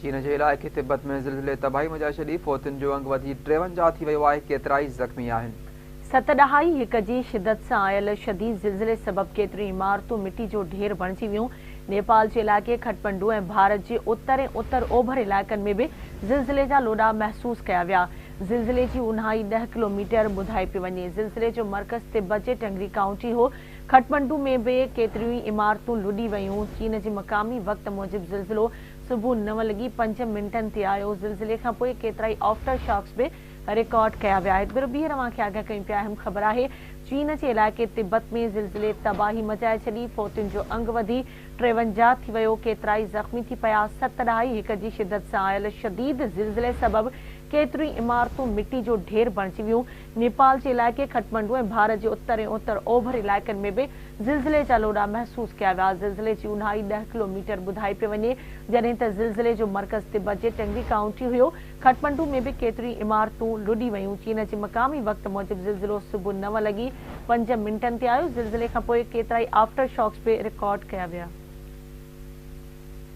چين جي علائقي تبت ۾ زلزلي تباهي مچائي ڇڏي، فوتين جو انگ وڌي 53 ٿي ويو آهي، ڪيترائي زخمي آهن. 7.1 جي شدت سان آيل شديد زلزلي سبب ڪيتريون عمارتون مٽي جو ڍير بڻجي ويون. نيپال جي علائقي کٽمنڊو ۽ ڀارت جي اتر ۽ اتر اوڀر علائقن ۾ به زلزلي جا لوڏا محسوس ڪيا ويا. زلزلي جي اونهائي 10 ڪلوميٽر ٻڌائي پئي وڃي. زلزلي جو مرڪز تبت جي ٽنگري ڪائونٽي هو. کٽمنڊو ۾ به ڪيتريون ئي عمارتون لڏي ويون. چين جي مقامي وقت موجب زلزلو صبح 9 لڳي 5 منٽن تي آيو. زلزلي کان پوء ڪيترائي آفٽر شاڪس به رڪارڊ ڪيا ويا. هڪ ڀيرو ٻيهر اوهان کي آگاهه ڪيون پيا، اهم خبر آهي، چين جي علائقي تبت ۾ زلزلي تباهي مچائي ڇڏي، فوتين جو انگ وڌي 53 ٿي ويو، ڪيترائي زخمي ٿي پيا. 7.1 جي شدت سان آيل شديد زلزلي سبب ڪيتريون عمارتون مٽي جو ڍير بڻجي ويون. نيپال جي علائقي کٽمنڊو ۽ ڀارت جي اتر ۽ اتر اوڀر علائقن ۾ به زلزلي جا لوڏا محسوس ڪيا ويا. زلزلي جي اونهائي 10 ڪلوميٽر ٻڌائي پئي وڃي، جڏهن ته زلزلي جو مرڪز تبت جي ٽنگري ڪائونٽي هيو. کٽمنڊو ۾ به ڪيتريون عمارتون لڏي ويون. چين جي مقامي وقت موجب زلزلو صبح 9 لڳي 5 منٽن تي آيو. زلزلي کان پوء ڪيترائي آفٽر شاڪس به رڪارڊ ڪيا ويا.